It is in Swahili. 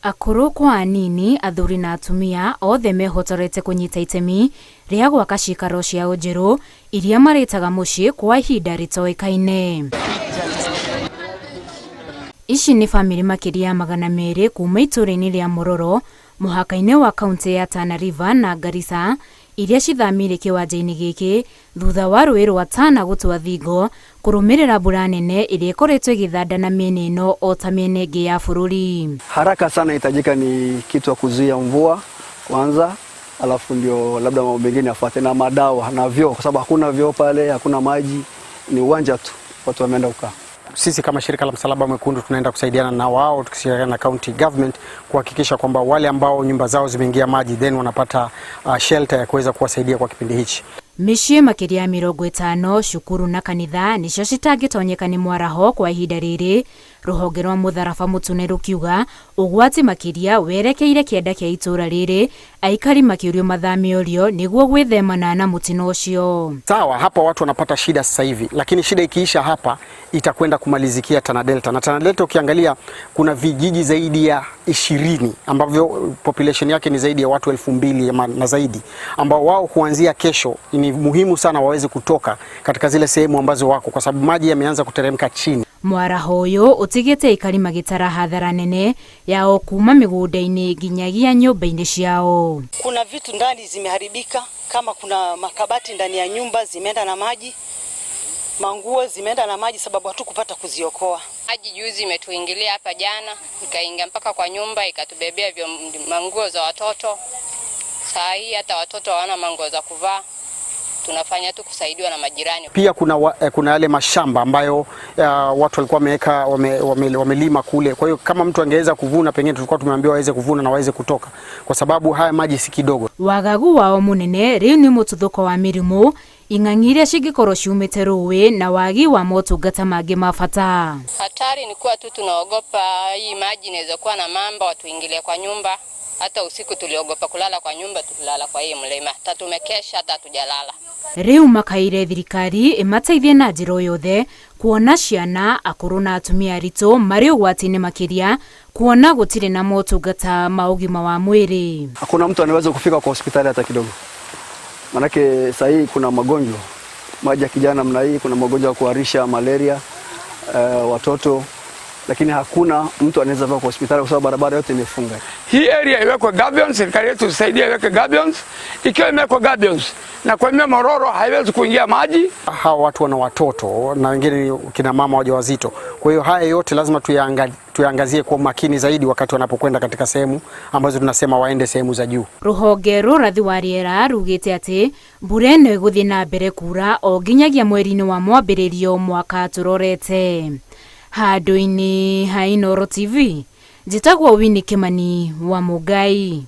Akũrũ kwa anini, athuri na atumia, othe mehotorete kũnyita itemi rĩa gwaka ciikaro ciao njerũ iria marĩtaga mũciĩ kwa ihinda rĩtoĩkaine. Ici nĩ bamĩrĩ makĩria ya 200 kuma itũũra-inĩ rĩa Mororo mũhaka-inĩ wa kaunti ya Tana River na Garissa iria cithamĩire kĩwanja-inĩ gĩkĩ thutha wa rũĩ rwa Tana gũtua thingo kũrũmĩrĩra mbura nene ĩrĩa ĩkoretwo ĩgĩthanda na mĩena ĩno o ta mĩena ĩngĩ ya bũrũri. Haraka sana inahitajika ni kitu ya kuzuia mvua kwanza, alafu ndio labda mambo mengine yafuate, na madawa na vyoo, kwa sababu hakuna vyoo pale, hakuna maji, ni uwanja tu, watu wameenda kukaa. Sisi kama shirika la Msalaba Mwekundu tunaenda kusaidiana na wao tukishirikiana na county government kuhakikisha kwamba wale ambao nyumba zao zimeingia maji then wanapata shelter ya kuweza kuwasaidia kwa kipindi hichi. Mĩciĩ makĩria ya 50, cukuru na kanitha nĩcio citangĩtonyeka nĩ mwaraho kwa ihinda rĩrĩ, rũhonge rwa mũtharaba mũtune rũkiuga ũgwati makĩria werekeire kĩanda kĩa itũũra rĩrĩ, aikari makĩũrio mathame orio nĩguo gwĩthemana na mũtino ũcio. Sawa, hapa watu wanapata shida sasa hivi, lakini shida ikiisha hapa itakwenda kumalizikia Tana Delta. Na Tana Delta ukiangalia kuna vijiji zaidi ya 20 ambavyo population yake ni zaidi ya watu 2000 na zaidi, ambao wao kuanzia kesho ni muhimu sana waweze kutoka katika zile sehemu ambazo wako, kwa sababu maji yameanza kuteremka chini. Mwaraho ũyũ ũtigĩte aikari magĩtara hathara nene yao kuma mĩgũnda-inĩ nginyagia nyũmba-inĩ ciao. Kuna vitu ndani zimeharibika, kama kuna makabati ndani ya nyumba zimeenda na maji, manguo zimeenda na maji sababu hatukupata kuziokoa. Maji juzi imetuingilia hapa jana, ikaingia mpaka kwa nyumba ikatubebea manguo za watoto. Saa hii hata watoto hawana manguo za kuvaa. Tunafanya tu kusaidiwa na majirani. Pia kuna yale mashamba ambayo watu walikuwa wameweka wamelima kule. Kwa hiyo kama mtu angeweza kuvuna, pengine tulikuwa tumeambiwa waweze kuvuna na waweze kutoka, kwa sababu haya maji si kidogo. Wagagu wao munene riu ni mũtuthũko wa mĩrimũ, ing'ang'i iria cingĩkorwo ciumĩte rũĩ na wagi wa motungata mangĩ ma bata. Hatari ni kuwa tu tunaogopa hii maji inaweza kuwa na mamba watuingilie kwa nyumba. Hata usiku tuliogopa kulala kwa nyumba, tulilala kwa hii mlima. Hata tumekesha hata hatujalala. Riu makaire thirikari ĩmateithie na njĩra o yothe kuona ciana, akũrũ na atumia aritũ marĩ ũgwati-inĩ makĩria kuona gũtirĩ na motungata ma ũgima wa mwĩrĩ. Hakuna mtu anaweza kufika kwa hospitali hata kidogo. Manake saa hii kuna magonjwa, maji ya kijana namna hii, kuna magonjwa ya kuharisha, malaria, watoto, lakini hakuna mtu anaweza kufika kwa hospitali kwa sababu barabara yote imefunga. Hii area iwekwe gabions, serikali yetu isaidie iweke gabions. Ikiwa imewekwa gabions na kwa hiyo Mororo haiwezi kuingia maji. Hawa watu wana watoto na wengine ni kina mama wajawazito. Kwa hiyo haya yote lazima tuyaangazie kwa makini zaidi wakati wanapokwenda katika sehemu ambazo tunasema waende sehemu za juu. Ruhonge rũrathi wa rĩera rugĩte atĩ mbura ĩno ĩgũthiĩ na mbere kura o nginyagia mweri-inĩ wa mwambĩrĩrio mwaka tũrorete. Handũ-inĩ ha Inooro TV, njĩtagwo Winnie Kimani wa Mũngai.